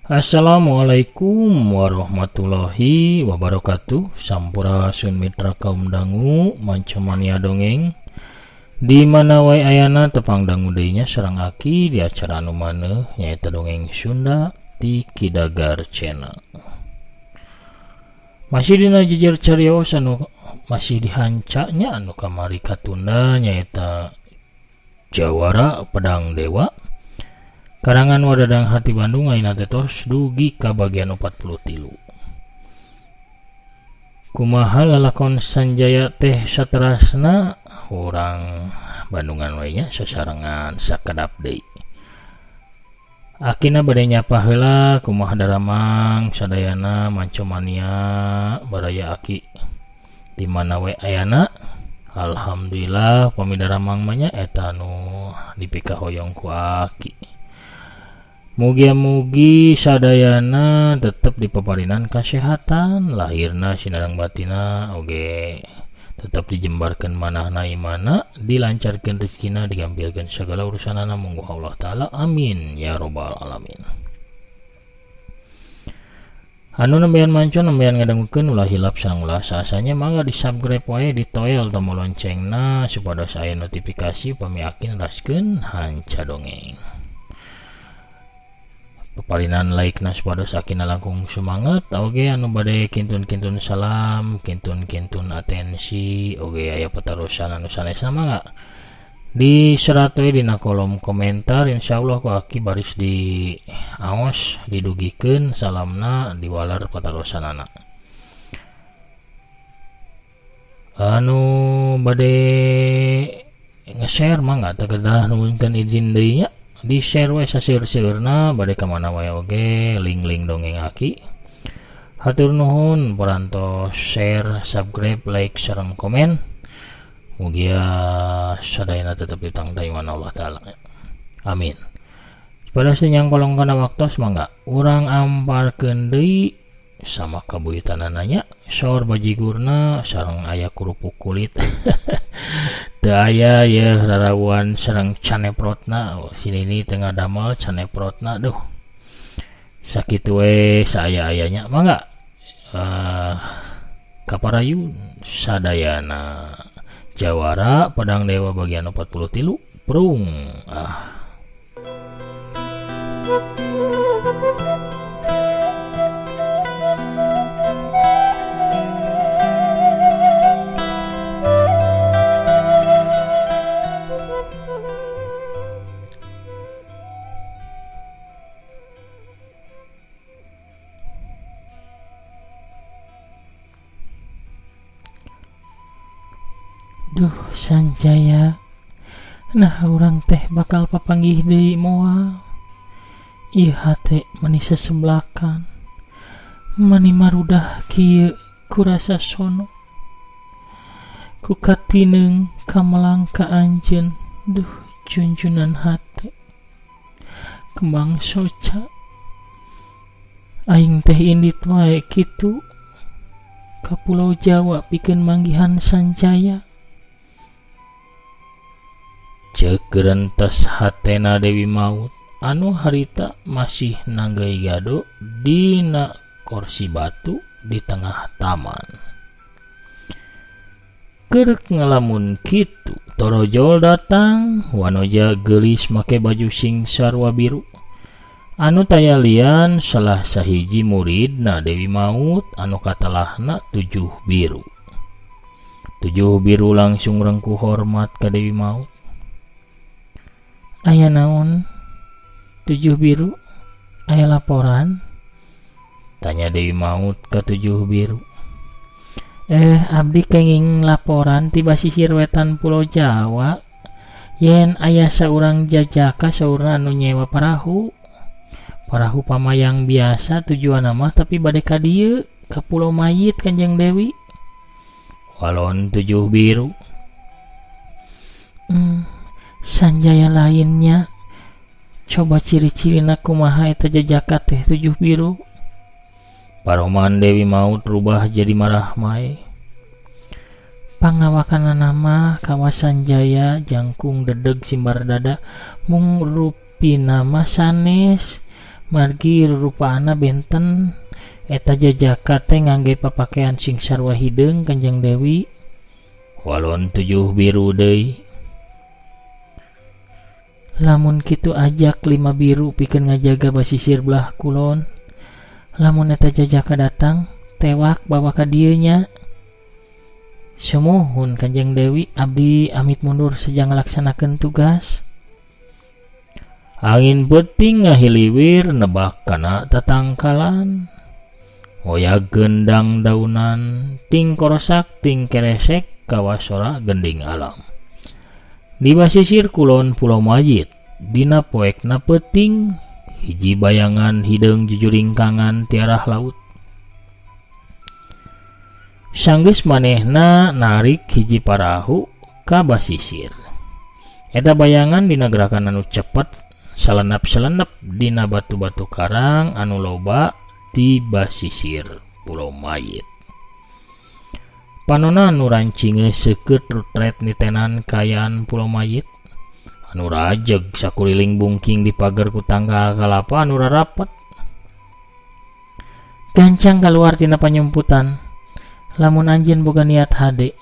Assalamualaikum warahmatullahi wabarakatuh. Sampurasun mitra kaum dangu mancomania dongeng. Di mana wae ayana tepang dangu deui nya sareng aki di acara anu maneuh nyaeta dongeng Sunda ti Kidagar Channel. Masih dina jejer carios anu masih dihanca nya anu kamari katunda nyaeta Jawara Pedang Dewa. Karangan Wadadang Hati Bandung ayeuna teh tos dugi ka bagian 43. Kumaha lalakon Sanjaya teh saterasna urang Bandungan we nya sasarengan sakedap deui. Akina bade nyapa heula kumaha daramang sadayana mancomania baraya aki di mana we ayana. Alhamdulillah pami daramang mah nya eta nu dipikahoyong ku aki. Mugia-mugi sadayana tetep dipaparinan kasehatan lahirna sinareng batina oge tetep dijembarkeun manahna imana dilancarkeun rezekina digampilkeun sagala urusanana mungguh Allah taala amin ya robbal alamin. Anu nembean manco nembean ngadangukeun ulah hilap sareng ulah saasanya mangga di subscribe wae ditoel tombol loncengna supados aya notifikasi upami akin raskeun hanca dongeng. Paparinan like na supados akina langkung semangat oge anu bade kintun-kintun salam kintun-kintun atensi oge aya patarosan anu sanesna mangga diserat we dina kolom komentar insyaallah ku aki baris di aos didugikeun salamna diwaler patarosanana. Anu bade nge-share mangga teu kedah nuhunkeun izin deui nya. Di share we saseur-seurna bade ka mana wae oge link-link dongeng aki. Hatur nuhun parantos share, subscribe, like sareng komen. Mugia sadayana tetep ditangtayuan Allah taala. Amin. Pada nyang kolong kana waktos mangga urang amparkeun deui sama kabuyutanana nya sor bajigurna sareng aya kerupuk kulit. Teu aya yeuh rarawan sareng caneprotna. Oh, sini ni tengah damel caneprotna duh. Sakitu we saaya-ayanya mangga kaparayun sadayana Jawara Pedang Dewa bagian 43 prung ah. Duh Sanjaya, nah urang teh bakal papanggih deui moal. Ieu hate mani seseblakan, mani marudah kieu kurasa sono. Ku katineung kamelang ka anjeun, duh junjunan hate. Kembang soca, aing teh indit wae kitu ka Pulau Jawa pikeun manggihan Sanjaya. Ceuk gerentes hatena Dewi Maut anu harita masih nanggeuy gado dina kursi batu di tengah taman. Keur ngalamun kitu torojol datang wanoja geulis make baju sing sarua biru. Anu taya lian salah sahiji muridna Dewi Maut anu katalahna 7 biru. 7 biru langsung rengkuh hormat ka Dewi Maut. Aya naon? 7 biru? Aya laporan? Tanya Dewi Maut ka 7 biru. Abdi kenging laporan ti basisir wetan Pulau Jawa. Yen aya saurang jajaka saurna anu nyewa parahu. Parahu pamayang biasa tujuanna mah tapi bade ka dieu ka Pulau Mayit Kanjeng Dewi. Walon 7 biru. Sanjaya lainnya coba ciri-cirina kumaha eta jajaka teh 7 biru. Paroman Dewi Maut rubah jadi marah mae. Pangawakanana mah kawasan Jaya jangkung dedeg simbar dada mung rupina mah sanes. Margi rupaana benten eta jajaka teh ngangge papakean sing sarua hideung Kanjeng Dewi. Walon 7 biru deui. Lamun kitu ajak 5 biru pikeun ngajaga basisir belah kulon. Lamun eta jajaka datang tewak bawa ka dieu nya. Sumuhun Kanjeng Dewi, abdi amit mundur sejang ngalaksanakeun tugas. Angin peuting ngahiliwir nebak kana tatangkalan. Ngoyag gendang daunan, ting korosak ting keresek kawasora gending alam. Di basisir kulon Pulau Mayit, dina poekna peuting, hiji bayangan hideung jujuringkangan ti arah laut. Sanggeus manehna narik hiji parahu ka basisir. Eta bayangan dina gerakan anu cepet salenep-salenep dina batu-batu karang anu loba di basisir Pulau Mayit. Panona anu rancinge seukeut rutret nitenan kaayaan Pulau Mayit, anu rajeg sakuliling bungking di pager ku tangga kalapa anu rarapet. Gancang kaluar tina panyumputan. Lamun anjeun boga niat hade,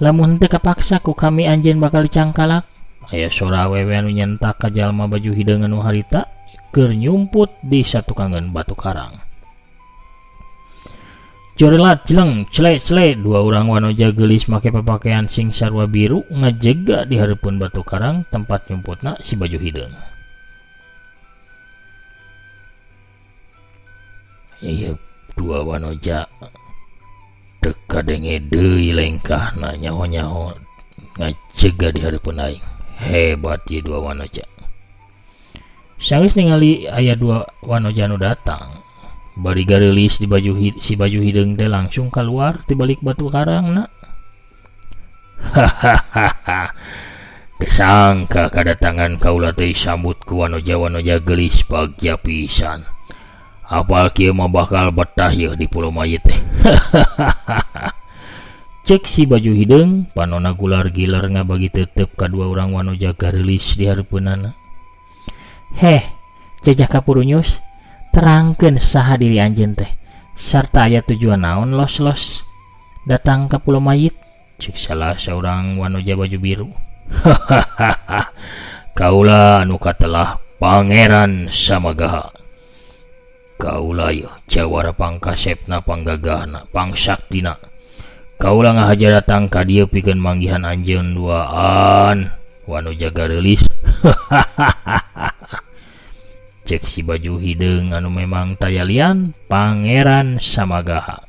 lamun teu kapaksa ku kami anjeun bakal dicangkalak. Aya sora awewe anu nyentak ka jalma baju hideung anu harita keur nyumput di satukangeun batu karang. Jorelat jeleng cele-cele dua urang wanoja geulis make papakaian sing sarua biru ngajega di hareupeun batu karang tempat nyumputna si baju hideung. Ieu dua wanoja teu kadenge deui lengkahna nyaho-nyaho ngajega di hareupeun aing. Hebat ieu dua wanoja. Sanggeus ningali aya dua wanoja nu datang, bari gareulis di baju si baju hideung teh langsung keluar ti balik batu karangna. Hahaha. Desangka kadatangan kaula teh sambut ku wanoja-wanoja geulis bagja pisan. Apal kieu mah bakal betah yeuh di Pulau Mayit teh. Cek si baju hideung panona gular gilar ngabagi tetep ka dua urang wanoja gareulis di hareupeunana. Heh, jajaka purunyus, terangkeun saha diri anjeun teh sarta aya tujuan naon los-los datang ka Pulau Mayit, cek salah saurang wanoja baju biru. Hahaha, kaula anu katelah Pangeran Samagaha. Kaula yeuh jawara pangkasepna, panggagahna, pangsaktina. Kaula ngahaja datang ka dieu pikeun manggihan anjeun duaan wanoja gareulis. Cek si baju hideung anu memang tayalian Pangeran Samagaha.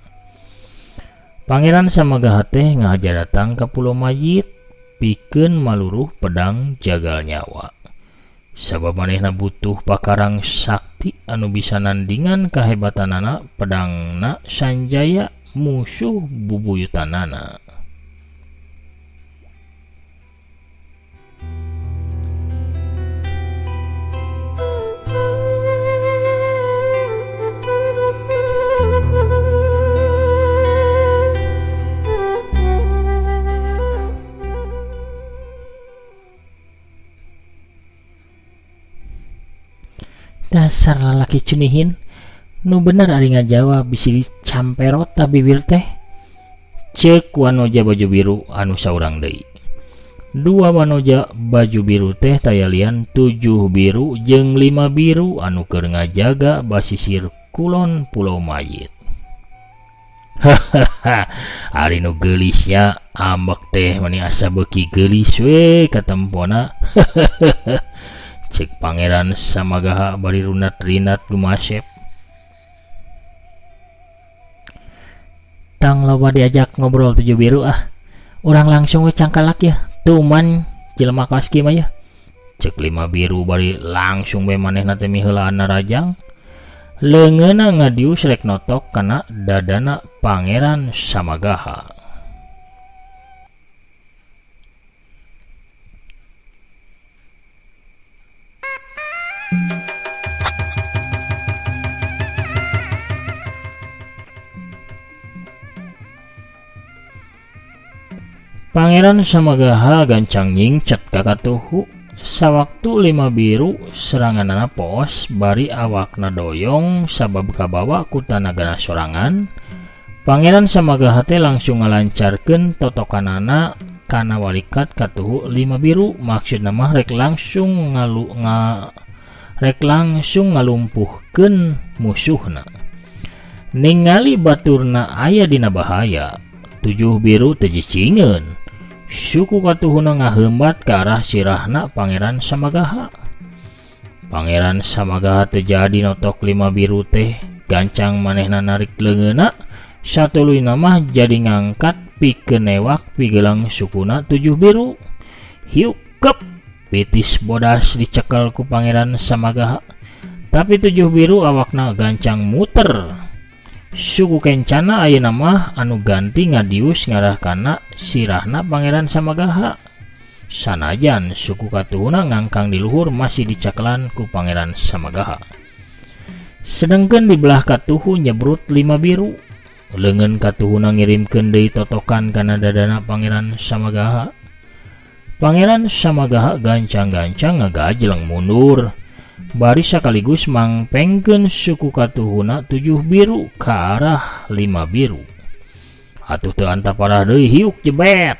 Pangeran Samagaha teh ngahaja datang ka Pulau Mayit pikeun maluruh pedang jagal nyawa. Sabab manehna butuh pakarang sakti anu bisa nandingan kahebatanana pedangna Sanjaya musuh bubuyutanana. Dasar lalaki cunihin, nu bener ari ngajawab bisi dicamperot ta bibir teh. Ceuk wanoja baju biru anu saurang deui. Dua wanoja baju biru teh tayalian 7 biru jeung 5 biru anu keur ngajaga basisir kulon Pulau Mayit. Hahaha, ari nu geulisnya ambek teh mani asa beuki geulis we katempona. Cek Pangeran Samagaha bari runat-rinat gumasep. Tang loba diajak ngobrol 7 biru ah. Urang langsung we cangkalak ya. Tuman jelema kawas kieu mah ya. Cek 5 biru bari langsung we manehna teh miheulaan narajang. Leungeunna ngadius rek notok kana dadana Pangeran Samagaha. Pangeran Samagaha gancang nyingcet ka katuhu Sawaktu Lima Biru seranganana poos bari awakna doyong sabab kabawa ku tanagana sorangan, Pangeran Samagaha teh langsung ngalancarkeun totokanana kana walikat katuhu Lima Biru, maksudna mah rek langsung ngalu nga rek langsung ngalumpuhkeun musuhna. Ningali baturna aya dina bahaya, Tujuh Biru teu jicingeun. Suku katuhuna ngaheumbat ka arah sirahna Pangeran Samagaha. Pangeran Samagaha teu jadi notok Lima Biru teh, gancang manehna narik leungeunna, satuluyna mah jadi ngangkat pikeun newak pigelang sukuna Tujuh Biru. Hiuk kep, pitis bodas dicekel ku Pangeran Samagaha. Tapi Tujuh Biru awakna gancang muter. Suku kencana ayeuna mah anu ganti ngadius ngarah kana sirahna Pangeran Samagaha. Sanajan suku katuhuna ngangkang di luhur masih dicakelan ku Pangeran Samagaha. Sedengkeun di belah katuhu nyebrut Lima Biru. Leungeun katuhuna ngirimkeun deui totokan kana dadana Pangeran Samagaha. Pangeran Samagaha gancang-gancang ngagajleng mundur. Bari sakaligus mangpengkeun suku katuhuna Tujuh Biru ka arah Lima Biru. Atuh teu antaparah deui hiuk jebet.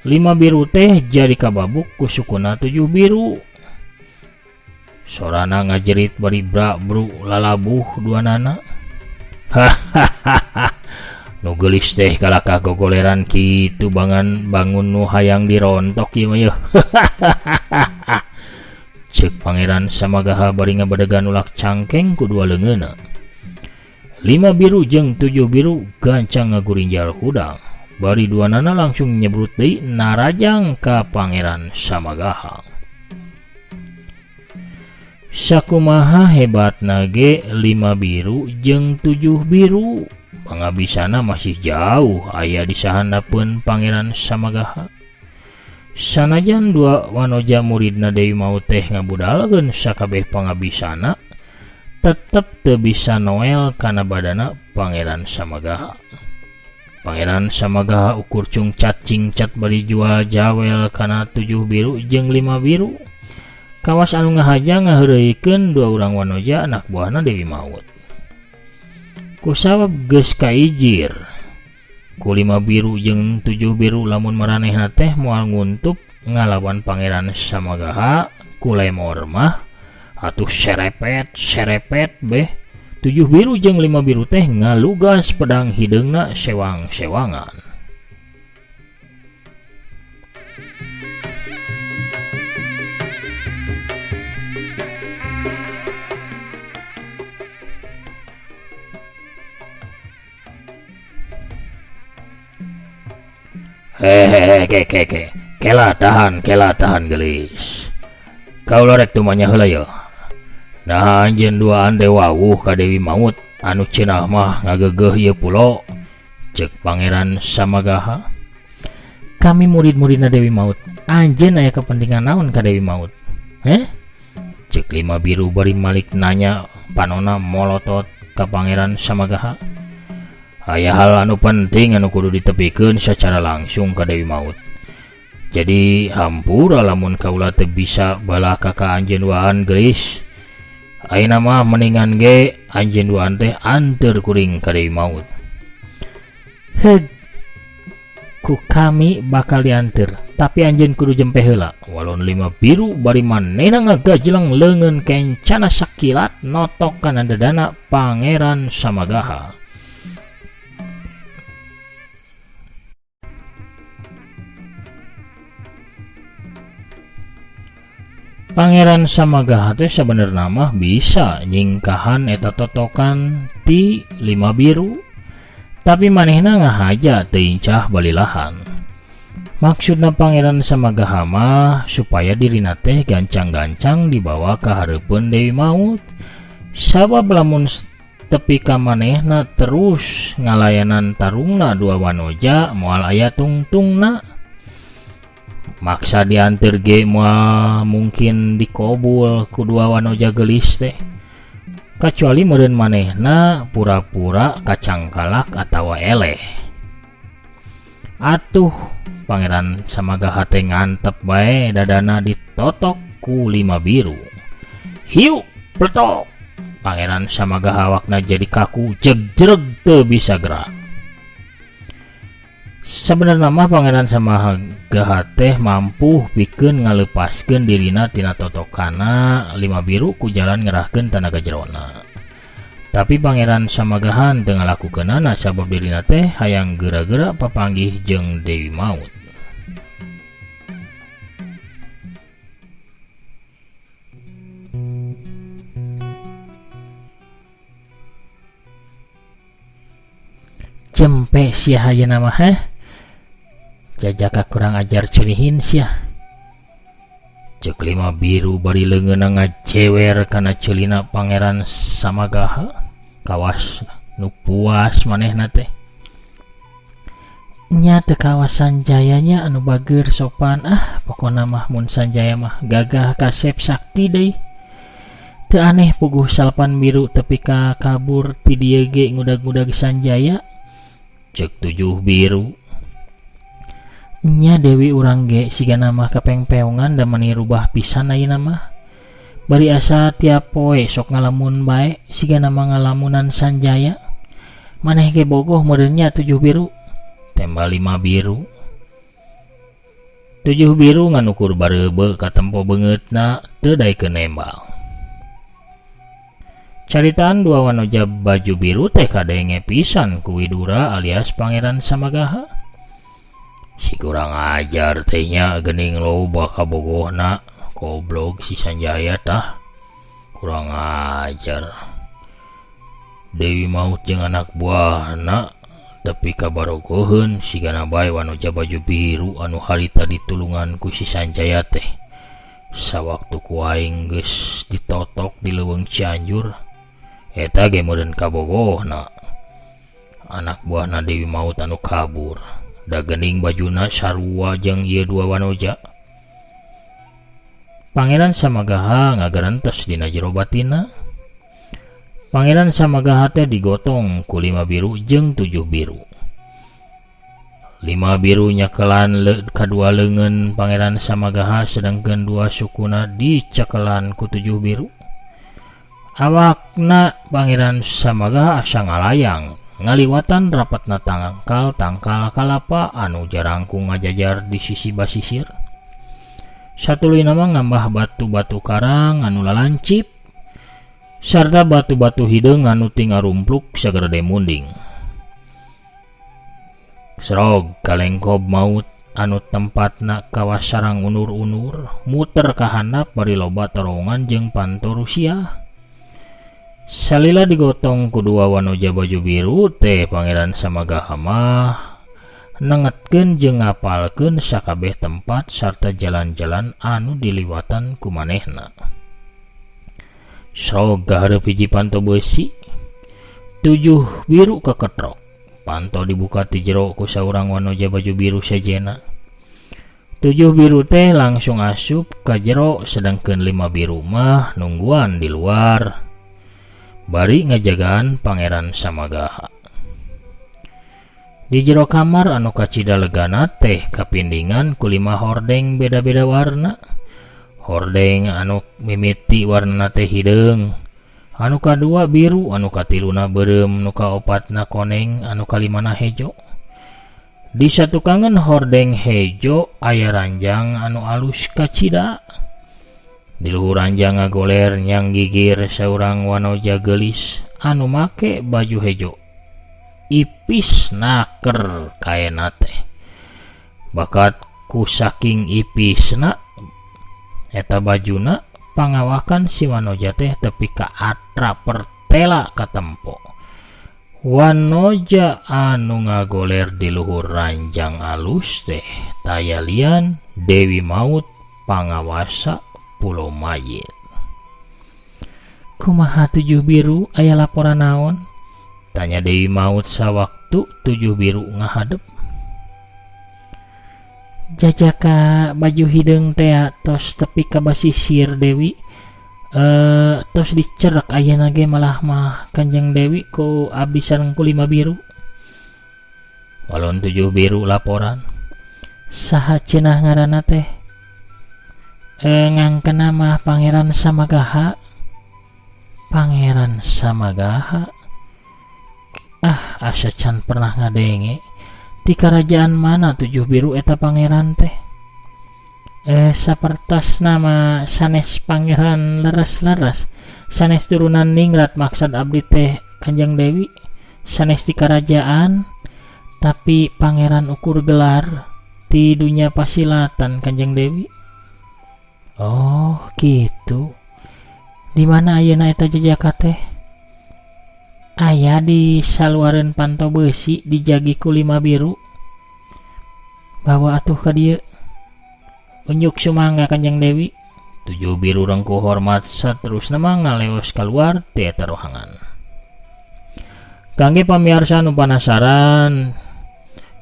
Lima Biru teh jadi kababuk ku sukuna Tujuh Biru. Sorana ngajerit bari bra-bru lalabuh duanana. Hahaha. Nu geulis teh kalakah gogoleran kitu bangan bangun nu hayang dirontok ieu mah yeuh. Ceuk Pangeran Samagaha bari ngabadegan ulak cangkeng ku dua leungeunna. Lima Biru jeung Tujuh Biru gancang ngagurinjal hudang. Bari duanana langsung nyebrut deui narajang ka Pangeran Samagaha. Sakumaha hebatna ge Lima Biru jeung Tujuh Biru, pangabisana masih jauh aya di sahandapeun Pangeran Samagaha. Sanajan dua wanoja muridna Dewi Maut teh ngabudalkeun sakabeh pangabisana, tetep teu bisa noel kana badana Pangeran Samagaha. Pangeran Samagaha ukur cungcat cingcat bari jual jawel kana Tujuh Biru jeung Lima Biru. Kawas anu ngahaja ngaheureuykeun dua urang wanoja anak buahna Dewi Maut. Kusabab geus kaijir ku Lima Biru jeung Tujuh Biru lamun maranehna teh moal nguntuk ngalawan Pangeran Samagaha ku lemor mah atuh serepet serepet beh. Tujuh Biru jeung Lima Biru teh ngalugas pedang hideungna sewang-sewangan. Hehehe ke ke ke kela tahan gelis. Kaula rek tumanya heula yeuh. Nah anjeun duaan teh wawuh ka Dewi Maut anu cenah mah ngagegeuh ieu pulo. Ceuk Pangeran Samagaha. Kami murid-muridna Dewi Maut. Anjeun aya kepentingan naon ka Dewi Maut? Heh? Ceuk Lima Biru bari malik nanya panona molotot ka Pangeran Samagaha. Aya hal anu penting anu kudu ditepikeun secara langsung ka Dewi Maut. Jadi hampura lamun kaula teu bisa balaka ka anjeun duaan geulis. Ayeuna mah mendingan ge anjeun duaan teh anteur kuring ka Dewi Maut. Heug. Ku kami bakal dianteur, tapi anjeun kudu jempe heula. Walon Lima Biru bari manehna ngagajleng leungeun kencana sakilat notok kana dadana Pangeran Samagaha. Pangeran Samagaha teh sabenerna mah bisa nyingkahan eta totokan ti Lima Biru, tapi manehna ngahaja teu incah balilahan. Maksudna Pangeran Samagaha mah supaya dirina teh gancang-gancang dibawa ka hareupeun Dewi Maut. Sabab lamun tepi ka manehna terus ngalayanan tarungna dua wanoja moal aya tungtungna. Maksa dianteur ge moal mungkin dikobul ku dua wanoja geulis teh. Kacuali meureun manehna pura-pura kacangkalak atawa eleh. Atuh Pangeran Samagaha teh ngantep bae dadana ditotok ku lima biru. Hiu pletok. Pangeran Samagaha awakna jadi kaku jegjreg teu bisa gerak. Sabenerna mah Pangeran Samagaha teh mampu pikeun ngaleupaskeun dirina tina totokana lima biru ku jalan ngerahkeun tanaga jerona. Tapi Pangeran Samagaha teu ngalakukeunana sabab dirina teh hayang geura-geura papanggih jeung Dewi Maut. Cempe sia ayeuna mah heh. Jajaka kurang ajar cenihin sia. Ceuk lima biru bari leungeunna ngajewer kana ceulina Pangeran Samagaha. Kawas nu puas manehna teh. Nya teu kawas Sanjayanya anu bageur sopan ah pokona mah mun Sanjaya mah gagah kasep sakti deui. Teu aneh puguh salapan biru tepi ka kabur ti dieu ge ngudag-ngudag Sanjaya. Ceuk tujuh biru. Nya Dewi urang ge sigana mah kapengpeongan da mani rubah pisan ayeuna mah. Bari asa tiap poe sok ngalamun bae sigana mah ngalamunan Sanjaya. Maneh ge bogoh meureun nya tujuh biru. Tembal lima biru. Tujuh biru nganukur bareube katempo beungeutna teu daekeun nembal. Caritaan dua wanoja baju biru teh kadenge pisan ku Widura alias Pangeran Samagaha. Si kurang ajar teh nya geuning loba kabogohna, goblok si Sanjaya tah. Kurang ajar. Dewi Maut jeung anak buahna tepi ka barogoheun sigana bae wanoja baju biru anu harita ditulungan ku si Sanjaya teh. Sawaktu ku aing geus ditotok di leuweung Cianjur, eta ge meureun kabogohna. Anak buahna Dewi Maut anu kabur. Da geuning bajuna sarua jeung ieu dua wanoja. Pangeran Samagaha ngagerentes dina jero batina. Pangeran Samagaha teh digotong ku lima biru jeung tujuh biru. Lima biru nyakelan kadua leungeun Pangeran Samagaha sedangkeun dua sukuna dicekelan ku tujuh biru. Awakna Pangeran Samagaha asa ngalayang ngaliwatan rapatna tangkal-tangkal kalapa anu jarangkung ngajajar di sisi basisir. Satuluyna mah ngambah batu-batu karang anu lalancip sarta batu-batu hideung anu tingarumpluk sagerede munding. Serog kalengkob maut anu tempatna kawas sarang unur-unur muter ka handap bari loba torongan jeung panto Rusia. Salila digotong ku dua wanoja baju biru teh Pangeran Samagaha mah nengetkeun jeung ngapalkeun sakabeh tempat sarta jalan-jalan anu diliwatan ku manehna. Serog kahareup hiji panto beusi, tujuh biru keketrok. Panto dibuka ti jero ku saurang wanoja baju biru sejena. Tujuh biru teh langsung asup ka jero sedangkeun lima biru mah nungguan di luar. Bari ngajagaan Pangeran Samagaha. Di jero kamar anu kacida legana teh kapindingan ku lima hordeng beda-beda warna. Hordeng anu mimiti warna teh hideung, anu kadua biru, anu katiluna beureum, nu kaopatna koneng, anu kalimana hejo. Di satukangan hordeng hejo aya ranjang anu alus kacida. Di luhur ranjang ngagoler nyang gigir saurang wanoja geulis anu make baju hejo ipis naker kaena teh. Bakat ku saking ipisna eta bajuna pangawakan si wanoja teh tepi ka atra pertela katempo. Wanoja anu ngagoler di luhur ranjang alus teh taya lian Dewi Maut pangawasa Pulau Mayit. Kumaha tujuh biru aya laporan naon? Tanya Dewi Maut sawaktu tujuh biru ngahadep. Jajaka baju hideung teh tos tepi ka basisir Dewi. Tos dicerek ayeuna ge malah mah Kanjeng Dewi ku abdi sareng ku lima biru. Walon tujuh biru laporan. Saha cenah ngaranna teh? E, ngangkena mah Pangeran Samagaha. Pangeran Samagaha. Ah, asa can pernah ngadenge. Ti karajaan mana tujuh biru eta pangeran teh? Eh, sapertos nama sanes pangeran leres-leres. Sanes turunan ningrat maksad abdi teh Kanjeng Dewi. Sanes ti karajaan tapi pangeran ukur gelar ti dunya pasilatan Kanjeng Dewi. Oh, gitu. Di mana ayeuna eta jejaka teh? Aya di saluareun panto beusi dijagi ku lima biru. Bawa atuh ka dieu. Unjuk sumangga Kanjeng Dewi. Tujuh biru rengkuh hormat saterusna mah ngaleos kaluar ti eta rohangan. Kangge pamiarsa nu panasaran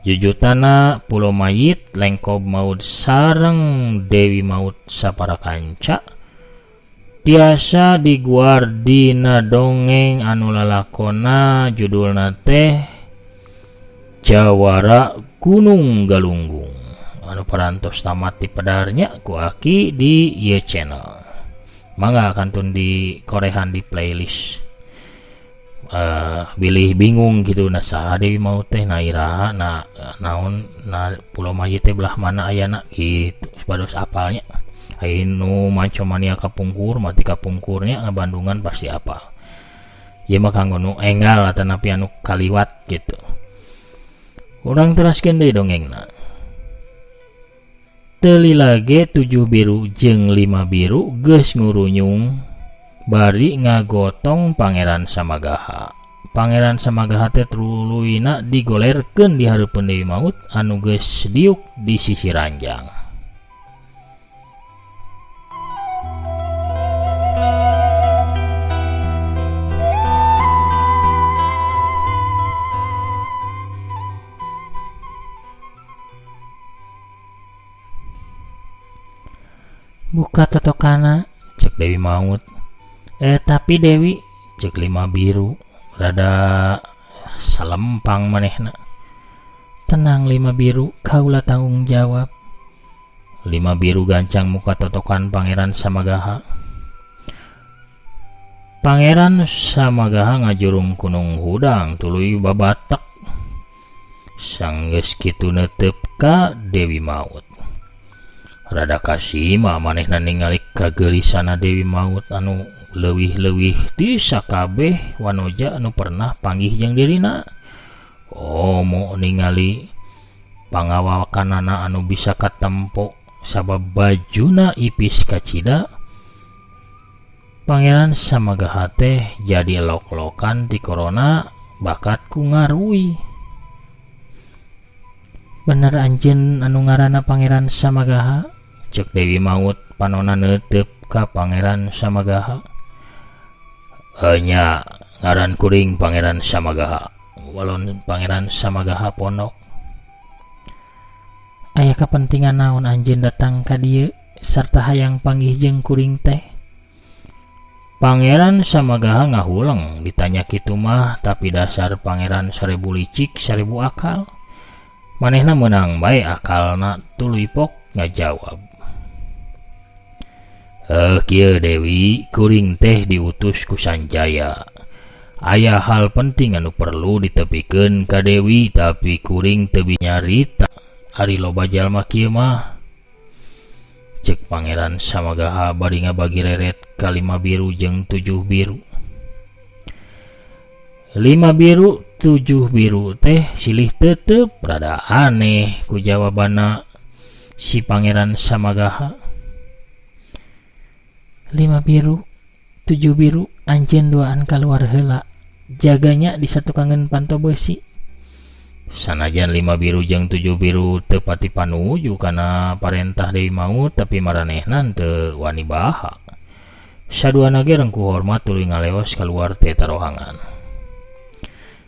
jujutana Pulo Mayit Lengkob Maut sareng Dewi Maut sapara kanca tiasa diguar dina dongeng anu lalakona judulna teh Jawara Gunung Galunggung anu parantos tamat di pedarnya ku Aki di ieu channel. Mangga kantun di korehan di playlist. Bilih bingung gitu nah saha Dewi Maut teh na iraha na naon na Pulau Mayit teh belah mana ayana gitu supados apalnya. Aya nu mancomania kapungkur mati kapungkurnya ngabandungan pasti apal. Ieu mah kanggo nu enggal atanapi anu kaliwat gitu. Urang teraskeun deui dongengna. Teu lila ge 7 biru jeung 5 biru geus ngurunyung bari ngagotong Pangeran Samagaha. Pangeran Samagaha teh truluyna digolerkeun di hareupeun Dewi Maut anu geus diuk di sisi ranjang. Buka totokana, cek Dewi Maut. Tapi Dewi, cek 5 biru, rada salempang manehna. Tenang 5 biru, kaula tanggung jawab. 5 biru gancang muka totokan Pangeran Samagaha. Pangeran Samagaha ngajurung kunung hudang tuluy babatek. Sanggeus kitu neuteup ka Dewi Maut. Rada kasima manehna ningali kagelisana Dewi Maut anu leuwih-leuwih ti sakabeh wanoja anu pernah panggih jeung dirina. Komo ningali pangawakanana anu bisa katempo sabab bajuna ipis kacida. Pangeran Samagaha teh jadi lok-lokan ti korona bakat ku ngarui. Bener anjeun anu ngaranna Pangeran Samagaha? Cek Dewi Maut panona neuteup ka Pangeran Samagaha. Nya ngaran kuring Pangeran Samagaha. Walon Pangeran Samagaha pondok. Aya kapentingan naon anjeun datang ka dieu sarta hayang panggih jeung kuring teh? Pangeran Samagaha ngahuleng ditanya kitu mah, tapi dasar pangeran 1000 licik 1000 akal. Manehna meunang bae akalna tuluy pok ngajawab. Kieu Dewi, kuring teh diutus ku Sanjaya. Aya hal penting anu perlu ditepikeun ka Dewi, tapi kuring teu nyarita ari loba jalma kieu mah. Cek Pangeran Samagaha bari ngabagi reret ka 5 biru jeung 7 biru. 5 biru 7 biru teh silih tetep rada aneh ku jawabana si Pangeran Samagaha. 5 biru 7 biru anjeun duaan kaluar heula, jaganya di satukangeun panto beusi. Sanajan 5 biru jeung 7 biru teu pati panuju kana parentah Dewi Maut, tapi maranehna teu wani baha. Saduana ge rengkuh hormat tuluy ngaleos kaluar ti eta rohangan.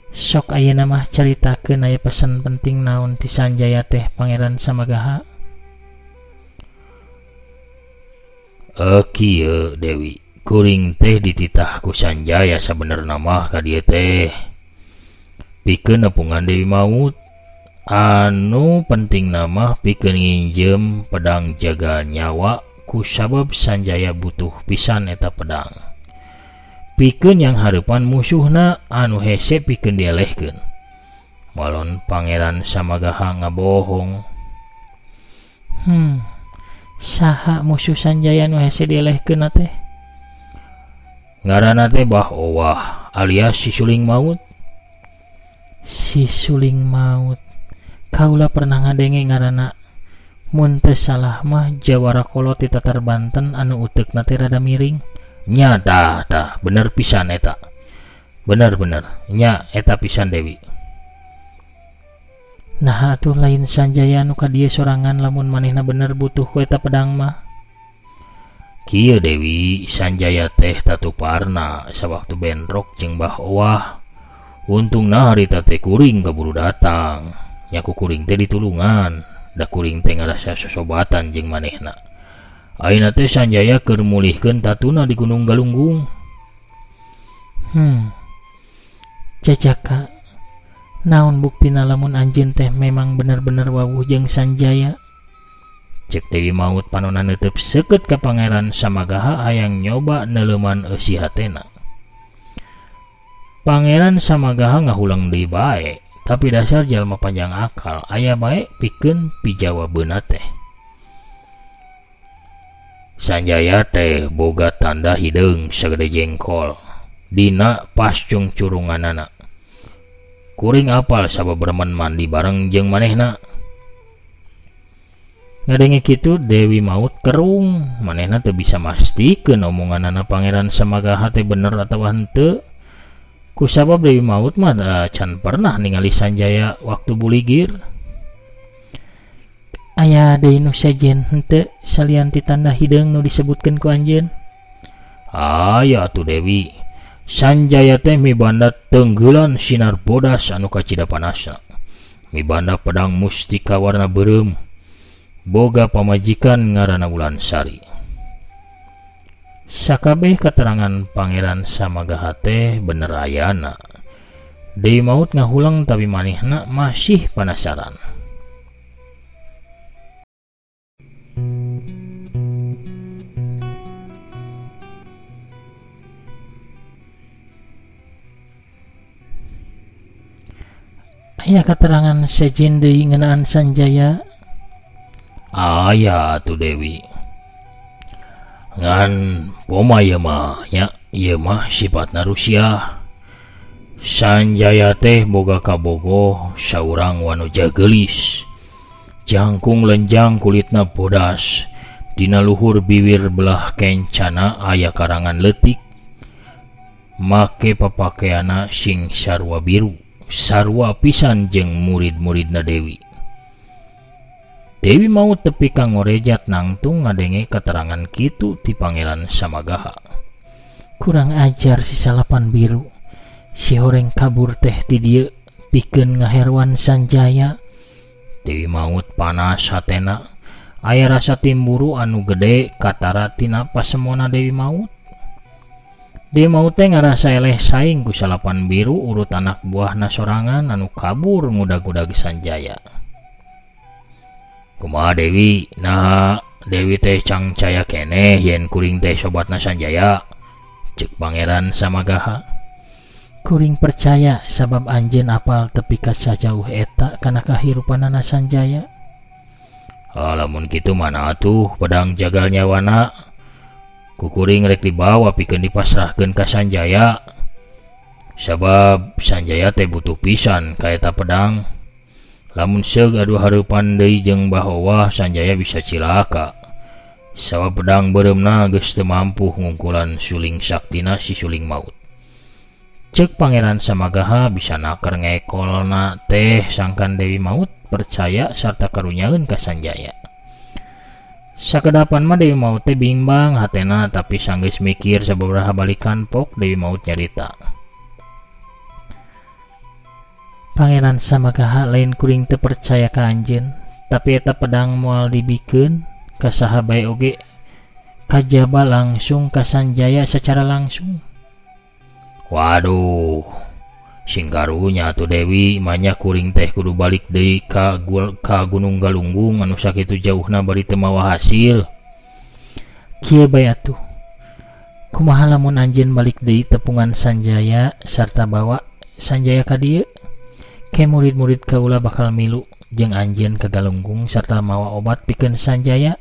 Sok ayeuna mah caritakeun aya pesan penting naon ti Sanjaya teh Pangeran Samagaha. Kieu Dewi, kuring teh dititah ku Sanjaya sabenerna mah ka dieu teh. Pikeun nepungan Dewi Maut. Anu pentingna mah pikeun nginjem pedang jaga nyawa ku sabab Sanjaya butuh pisan eta pedang. Pikeun yang hareupan musuhna anu hese pikeun dielehkeun. Walon Pangeran Samagaha ngabohong. Saha musuh Sanjaya nu hese dielehkeun teh? Ngaranna teh Bah Owah alias si Suling Maut. Si Suling Maut. Kaula pernah ngadenge ngaranna. Mun teu salah mah jawara kolot ti Tatar Banten anu uteukna teh rada miring. Nya tah tah bener pisan eta. Bener bener nya eta pisan Dewi. Naha atuh lain Sanjaya anu ka dieu sorangan lamun manehna bener butuh ku eta pedang mah. Kieu Dewi, Sanjaya teh tatuparna sawaktu bentrok jeung Bah Owah. Untungna harita teh kuring kaburu datang. Nya ku kuring teh ditulungan, da kuring teh ngarasa sosobatan jeung manehna. Ayeuna teh Sanjaya keur mulihkeun tatuna di Gunung Galunggung. Jajaka, naon buktina lamun anjeun teh memang bener-bener wawuh jeung Sanjaya? Cek Dewi Maut panona neuteub seukeut ka Pangeran Samagaha hayang nyoba neuleuman eusi hatena. Pangeran Samagaha ngahuleng deui bae, tapi dasar jalma panjang akal aya bae pikeun pijawabeuna teh. Sanjaya teh boga tanda hideung sagede jengkol dina pascung curunganana. Kuring apal sabab remen mandi bareng jeung manehna. Ngadenge kitu Dewi Maut kerung, manehna teu bisa mastikeun omonganana Pangeran Samagaha teh bener atawa henteu. Kusabab Dewi Maut mah can pernah ningali Sanjaya waktu buligir. Aya deui nu sejen henteu salian ti tanda hideung nu disebutkeun ku anjeun? Aya atuh Dewi. Sanjaya teh mibanda tenggelan sinar bodas anu kacida panasna. Mibanda pedang mustika warna beureum. Boga pamajikan ngaranna Wulansari. Sakabeh katerangan Pangeran Samagaha teh bener ayana. Dewi Maut ngahulang tapi manehna masih penasaran. Aya katerangan sejen deui ngeunaan Sanjaya? Aya atuh Dewi. Ngan poma ieu mah nya, ieu mah sifatna Rusia. Sanjaya teh boga kabogoh saurang wanoja geulis. Jangkung lenjang kulitna bodas. Dina luhur biwir belah kencana aya karangan leutik. Make papakeana sing sarua biru, sarua pisan jeung murid-muridna Dewi. Dewi Maut tepi ka ngorejat nangtung ngadenge keterangan kitu ti Pangeran Samagaha. Kurang ajar si salapan biru. Si horeng kabur teh ti dieu pikeun ngaherwan Sanjaya. Dewi Maut panas hatena. Aya rasa timburu anu gede katara tina pasemona Dewi Maut. Dewi Maut teh ngarasa eleh saing ku salapan biru urut anak buahna sorangan anu kabur ngudag-udag Sanjaya. Kumaha Dewi? Nah, Dewi teh cangcaya keneh yen kuring teh sobatna Sanjaya. Cek Pangeran Samagaha. Kuring percaya sabab anjeun apal tepi ka sajauh eta kana kahirupanana Sanjaya. Lamun kitu mana atuh pedang jagal nyawana. Ku kuring rek dibawa pikeun dipasrahkeun ka Sanjaya. Sabab Sanjaya teh butuh pisan ka eta pedang. Lamun seug adu hareupan deui jeung Bahowah, Sanjaya bisa cilaka. Sabab pedang beureumna geus teu mampu ngungkulan suling saktina si Suling Maut. Cek Pangeran Samagaha bisa naker ngekolna teh sangkan Dewi Maut percaya sarta karunyaeun ka Sanjaya. Sakedapan mah Dewi Maut teh bimbang hatena tapi sanggeus mikir sababaraha balikan pok Dewi Maut nyarita. Pangeran Samagaha lain kuring teu percaya ka anjeun, tapi eta pedang moal dibikeun ka saha bae oge kajaba langsung ka Sanjaya secara langsung. Waduh, Sing karunya atuh Dewi manya kuring teh kudu balik deui ka Gunung Galunggung anu sakitu jauhna bari teu mawa hasil. Kieu bae atuh. Kumaha lamun anjeun balik deui tepungan Sanjaya sarta bawa Sanjaya ka dieu? Ke murid-murid kaula bakal milu jeung anjeun ka Galunggung sarta mawa obat pikeun Sanjaya.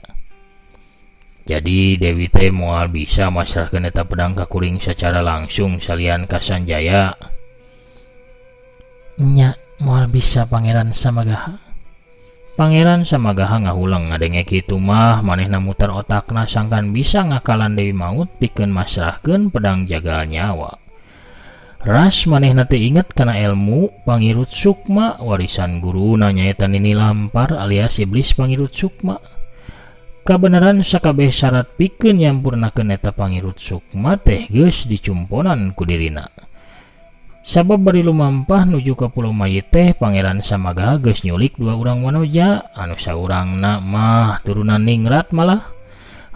Jadi Dewi teh moal bisa masrahkeun eta pedang ka kuring secara langsung salian ka Sanjaya. Nya moal bisa Pangeran Samagaha. Pangeran Samagaha ngahulang ngadenge kitu mah manehna muter otakna sangkan bisa ngakalan Dewi Maut pikeun masrahkeun pedang jagal nyawa. Ras manehna teh inget kana ilmu Pangirut Sukma warisan guruna nyaeta Nini Lampar alias Iblis Pangirut Sukma. Kabeneran sakabeh syarat pikeun nyampurnakeun eta Pangirut Sukma teh geus dicumponan ku dirina. Sabab bari lumampah nuju ka Pulau Mayit teh Pangeran Samagaha geus nyulik dua urang wanoja anu saurangna mah turunan ningrat malah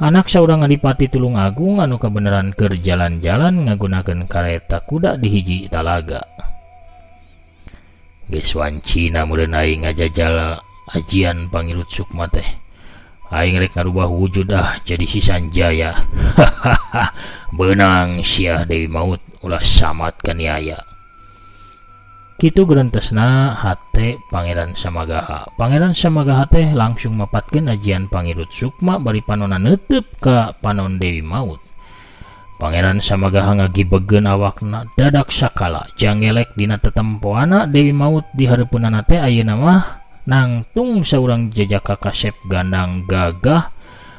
anak saurang adipati Tulung Agung anu kabeneran keur jalan-jalan ngagunakeun kareta kuda di hiji talaga. Geus wancina meureun aing ngajajal ajian Pangirut Sukma teh. Aing rek ngarubah wujud ah jadi si Sanjaya. Hahaha, beunang sia Dewi Maut ulah samat kaniaya. Kitu gerentesna hate Pangeran Samagaha. Pangeran Samagaha teh langsung mapatkeun ajian Pangirut Sukma bari panonna neuteub ka panon Dewi Maut. Pangeran Samagaha ngagibegeun awakna dadak sakala jangelek dina tetempoana Dewi Maut di hareupeunana teh ayeuna mah nangtung saurang jejaka kasep gandang gagah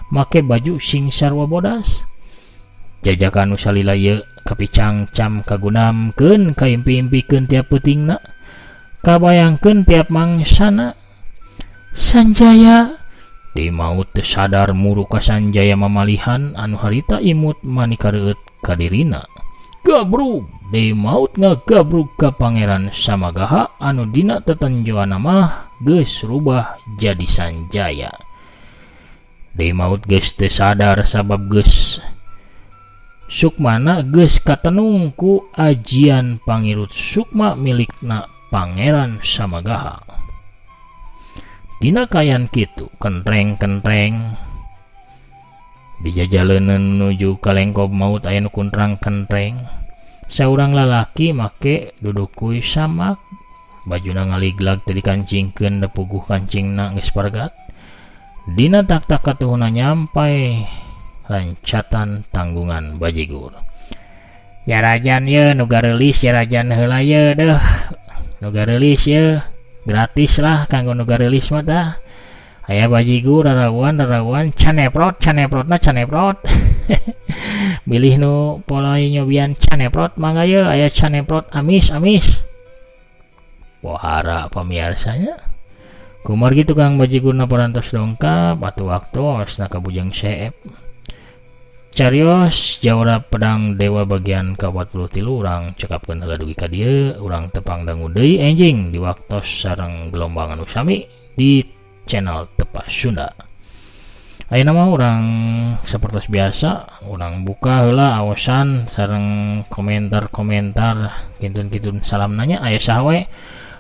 make baju sing sarwa bodas. Jejaka anu salila ieu kapicangcam kagunamkeun kaimpi-impikeun tiap peutingna kabayangkeun tiap mangsana. Sanjaya Dewi Maut teu sadar muru ka Sanjaya mamalihan anu harita imut manika reueut ka dirina. Gabrug Dewi Maut ngagabrug ka Pangeran Samagaha anu dina tetenjoana mah geus rubah jadi Sanjaya. Dewi Maut geus teu sadar sabab geus Sukmana geus katenung ku ajian Pangirut Sukma milikna Pangeran Samagaha. Dina kayan kitu kentreng-kentreng dijajaleunkeun nuju ka lengkob maut aya nu kuntrang kentreng. Saurang lalaki make dudukui samak bajuna ngaliglag teu dikancingkeun depuguh kancingna geus pargat. Dina tak-tak katuhuna nyampai lancatan tanggungan bajigur. Jarajan ye nu gareulis jarajan heula ye deuh. Nu gareulis ye gratis lah kanggo nu gareulis mah tah. Aya bajigur raraguan caneprot caneprotna caneprot. Bilih nu polai nyobian caneprot mangga ye aya caneprot amis amis. Pohara pamiarsanya. Kumargi tukang bajigurna parantos dongkap atuh waktosna ka Bujang Seep. Carios jawara pedang dewa bagian ka-43 urang cekapkeun heula dugi ka dieu urang tepang dangu deui enjing di waktos sareng gelombang anu sami di channel Tepas Sunda. Ayeuna mah urang sapertos biasa urang buka heula awasan sareng komentar-komentar kintun-kintun salam nanya aya saha we.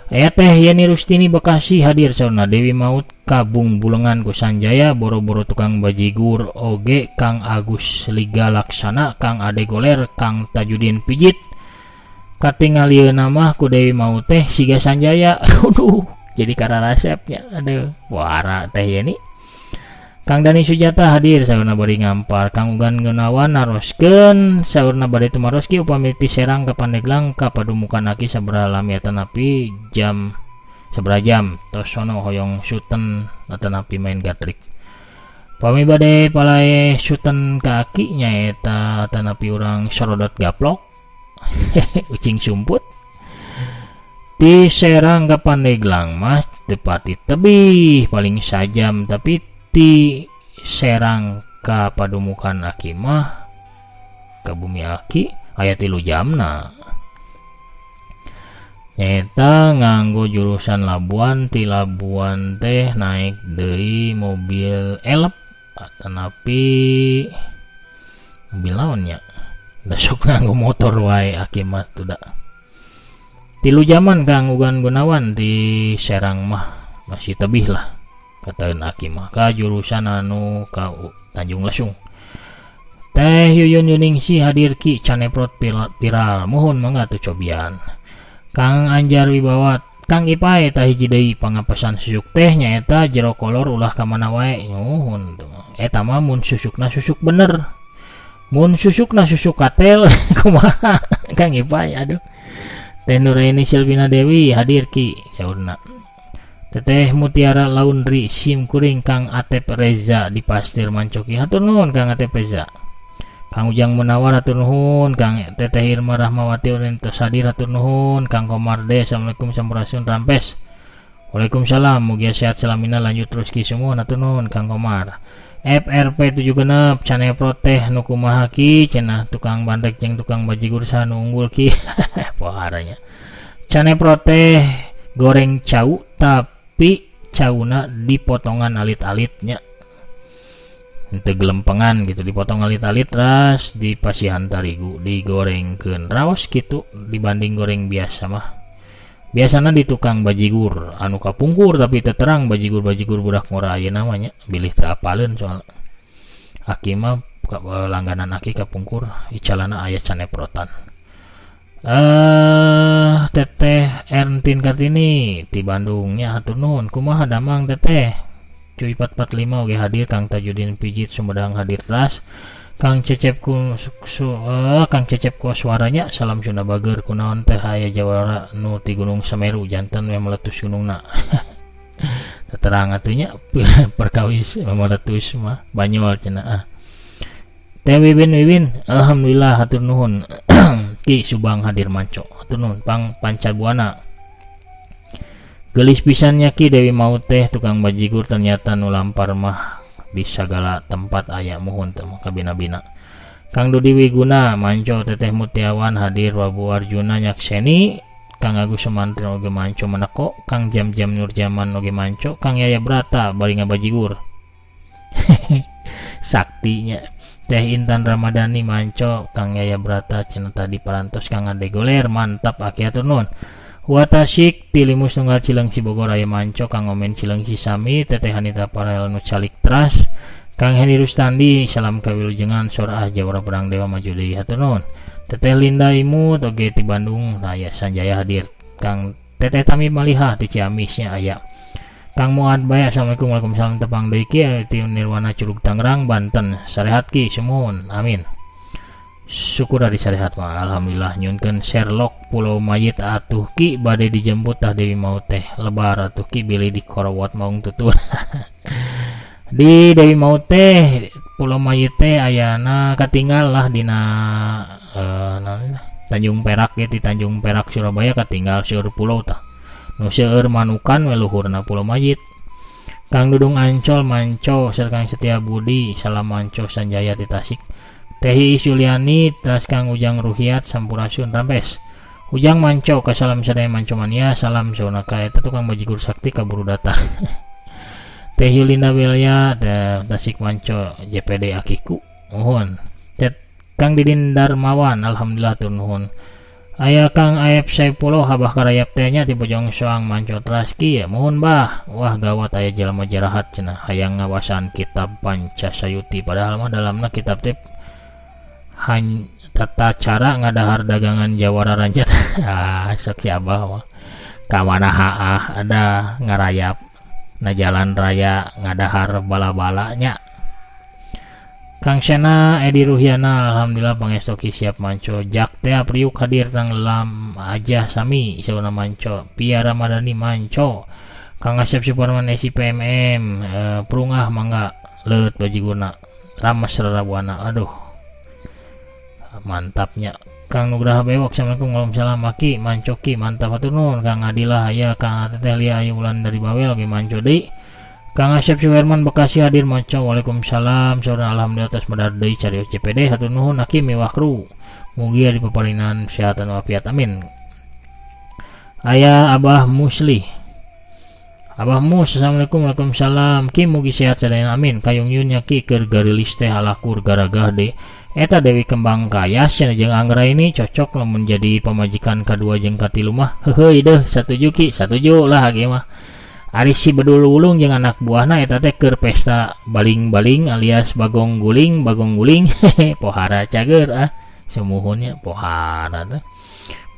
Aya teh Yeni Rustini Bekasi hadir saurna Dewi Maut kabung bulengan ku Sanjaya boro-boro tukang bajigur oge Kang Agus Liga Laksana Kang Ade Goler Kang Tajudin Pijit katingalieuna mah ku Dewi Maut teh siga Sanjaya. Aduh jadi kararasepnya aduh wara teh Yeni. Kang Dani Sujata hadir saurna bari ngampar Kang Ugan Gunawan naroskeun saurna bade tumaros ki upami ti Serang ka Pandeglang ka Padumukan aki sabaraha lami atanapi jam sabaraha jam tos sono hoyong suten atanapi main gatrik. Pami bade palai suten ka aki nyaeta atanapi urang sorodot gaplok ucing sumput ti Serang ka Pandeglang mah teu pati tebih paling sajam tapi ti Serang ka Padumukan aki mah ka bumi aki aya 3 jamna. Nyaeta nganggo jurusan Labuan ti Labuan teh naik deui mobil elep atanapi mobil naon nya da sok nganggo motor wae aki mah tuh da. 3 jaman Kang Ugan Gunawan di Serang mah masih tebih lah kataeun aki mah ka jurusan anu ka Tanjung Lesung. Teh Yuyun Yuningsih hadir ki caneprot viral muhun mangga tuh cobian. Kang Anjar Wibawa Kang Ipai tah hiji deui pangapesan susuk teh nyaeta jero kolor ulah ka mana wae nuhun. Eta mah mun susukna susuk bener. Mun susukna susuk katel kumaha Kang Ipai aduh. Teh Nuraini Silvina Dewi hadir ki saurna. Teteh Mutiara Laundry sim kuring Kang Atep Reza di Pastir Mancoki hatur nuhun Kang Atep Reza. Kang Ujang Munawar hatur nuhun, Kang Teteh Irma Rahmawati tos hadir hatur nuhun, Kang Komarde assalamualaikum sampurasun rampes. Waalaikumsalam, mugia sehat selamina lanjut terus ki sumuhun hatur nuhun Kang Komar. FRP 7 genep caneprot teh nu kumaha ki cenah tukang bandrek jeung tukang bajigur saha nu unggul ki. Poharanya. Caneprot teh goreng cau tapi cauna dipotongan alit-alitnya. Henteu gelempengan gitu dipotong alit-alit ras dipasihan tarigu digorengkeun raos kitu dibanding goreng biasa mah. Biasana di tukang bajigur anu kapungkur tapi teu terang bajigur-bajigur budak ngora ayeuna mah nya bilih teu apaleun soalna. Aki mah langganan aki kapungkur icalana aya caneprotan. Teteh Erntin Kartini ti Bandung nya hatur nuhun kumaha damang teteh. Cuy 445 oge hadir Kang Tajudin Pijit Sumedang hadir teras Kang Cecep ku Kang Cecep ku suaranya salam Sunda bager kunaon teh aya jawara nu ti Gunung Semeru janten we meletus gunungna. Terang atuh nya perkawis meletus mah banyol cenah ah. Teh Wiwin Wiwin alhamdulillah hatur nuhun Ki Subang hadir manco hatur nuhun pang pancabuana. Gelis pisannya Ki Dewi Maut teh tukang bajigur ternyata nu lampar mah di sagala tempat aya muhun teh mah kabina-bina. Kang Dudi Wiguna manco Teteh Mutiawan hadir Wabu Arjuna nyakseni Kang Agus Sumantri oge manco meneko Kang Jam-Jam Nurjaman oge manco Kang Yaya Brata bari ngabajigur. Saktinya Teh Intan Ramadhani manco Kang Yaya Brata cenah tadi parantos Kang Ade Goler mantap aki hatur nuhun. Watasik Tilimus Tunggal Cileungsi Bogor aya manco Kang Omen Cileungsi Sami Teteh Hanita Parel nu calik teras Kang Heni Rustandi salam kawilujengan Sorah Jawara Pedang Dewa maju deui hatur nuhun. Teteh Linda Imut oge ti Bandung aya Sanjaya hadir Kang Teteh Tami Malihah ti Ciamis nya aya Kang Muad Bae assalamualaikum waalaikumsalam tepang deui ki ti Nirwana Curug Tangerang Banten sarehat ki sumuhun amin. Syukur ari sarehat mah alhamdulillah nyunkeun Sherlock Pulau Mayit atuh ki bade dijemput tah Dewi Maut teh lebar atuh ki bilih di korowot maung tutur. Di Dewi Maut teh Pulau Mayit teh ayana katinggal lah dina Tanjung Perak ge di Tanjung Perak Surabaya katinggal seueur pulau tah. Nu seueur manukan we luhurna Pulau Mayit. Kang Dudung Ancol manco sareng Kang Setia Budi salam manco Sanjaya ti Tasik. Teh Yuliani tas Kang Ujang Ruhiat sampurasun rampes. Ujang manco kasalam sadaya manco mania salam sauna ka eta tukang bajigur sakti kaburu datang. Teh Yulina Belia Tasik manco JPD akiku nuhun. Teh Kang Didin Darmawan alhamdulillah tur nuhun. Aya Kang Aep Saipullah habah karayap teh nya ti Bojong Soang manco traski ya muhun bah. Wah gawat aya jelema jarahat cenah hayang ngawasan kitab Pancasayuti padahal mah dalamna kitab teh tata cara ngadahar dagangan jawara rancat. Ah sok si abah mah ka mana haah ada ngarayap na jalan raya ngadahar bala-balanya. Kang Sena Edi Ruhyana alhamdulillah pangestoki siap manco Jak teh Priuk hadir nang lam aja sami sauna manco Pia Ramadhani manco Kang Asep Suparman SIPMM prungah mangga leuleut bajigurna rames rarabuana aduh mantapnya Kang Nugraha Bewok assalamualaikum waalaikumsalam aki mancoki mantap hatur nuhun Kang Adilah aya Kang Teteh Lia Ayu Wulan dari Bawel oge manco deui Kang Asep Suherman Bekasi hadir manco waalaikumsalam saurna alhamdulillah atas medar deui carios CPD hatur nuhun aki miwah kru mugia dipaparinan kesehatan walafiat amin. Aya Abah Musli Abah Mus, assalamualaikum. Waalaikumsalam Ki, mugi sehat sadayana, amin. Kayung yun nya Ki, keur garilis teh halakur garagah de eta Dewi Kembang Kayas cenah jeung Anggra ini cocok lamun jadi pamajikan kadua jeung katilu mah. Heuheuy deuh, satuju Ki, satuju lah ge mah. Ari si Bedul Wulung jeung anak buahna eta teh keur pesta baling-baling alias bagong guling, bagong guling. Pohara cager ah, sumuhunnya pohara teh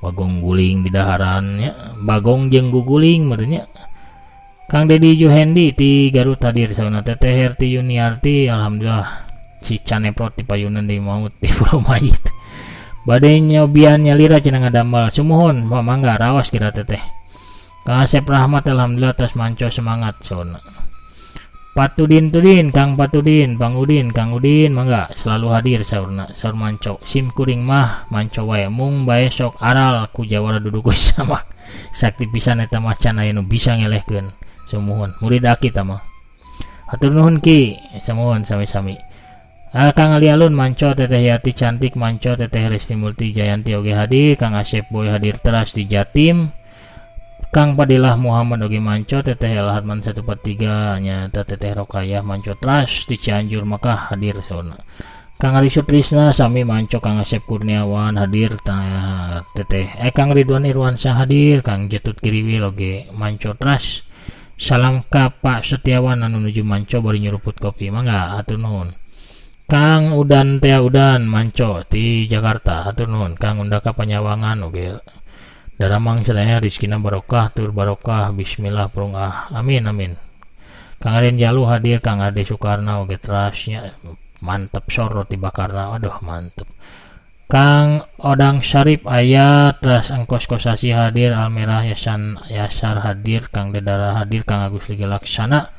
bagong guling di daharannya, bagong jeung guguling meureunnya. Kang Dedi Juhendi ti Garut hadir sauna. Teteh Herti Yuniarti, alhamdulillah si Caneprot di payunan di maut di Pulau Mayit, bade nyobian nyalira cenah ngadamel. Sumuhun, mangga raos kira teteh. Kang Asep Rahmat, alhamdulillah tos manco, semangat sauna. Patudin Tudin, Kang Patudin, Bang Udin, Kang Udin, mangga selalu hadir saurna, saur manco. Sim kuring mah manco wae, mung bae sok aral ku jawara duduk sama sakti pisan eta mah, can aya nu bisa ngelehkeun. Sumuhun, murid aki tah mah. Hatur nuhun Ki, sumuhun sami-sami. Ah, Kang Ali Alun manco, Teteh Yati cantik manco, Teteh Resti Multi Jayanti oge hadir, Kang Asep Boy hadir teras di Jatim, Kang Padilah Muhammad oge manco, Teteh El Harman 143 nyata, Teteh Rokayah manco teras di Cianjur Makkah hadir saurna. Kang Ari Sutrisna sami manco, Kang Asep Kurniawan hadir, Teteh Kang Ridwan Irwansyah hadir, Kang Jetut Kiriwil oge manco teras. Salam ka Pak Setiawan anu nuju manco bari nyuruput kopi, mangga hatur nuhun. Kang Udan Tea Udan manco di Jakarta, hatur nuhun. Kang Undaka Panyawangan oge daramang sadaya, rizkina barokah tur barokah, bismillah prung ah, amin amin. Kang Arin Jalu hadir, Kang Ade Soekarno oge terasnya mantep, sor roti bakarna, aduh mantep. Kang Odang Syarif aya teras, Engkos Kosasi hadir, Almerah Yasan Yasar hadir, Kang Dedara hadir, Kang Agus Liga Laksana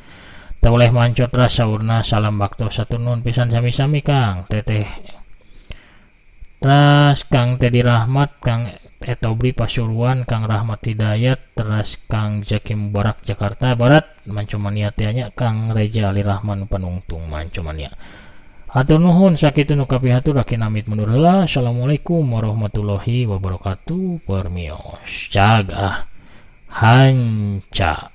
teu boleh manco teras saurna. Salam bakto satu nun pisan, sami-sami Kang Teteh. Teras Kang Teddy Rahmat, Kang Etobri Pasuruan, Kang Rahmat Hidayat teras, Kang Jaki Mubarak Jakarta Barat manco mania teh nya, Kang Reja Ali Rahman Panungtung manco mania. Hatur nuhun, sakitu nu kapihatur, aki namit mundur heula. Assalamualaikum warahmatullahi wabarakatuh. Permios, cag ah, hanca.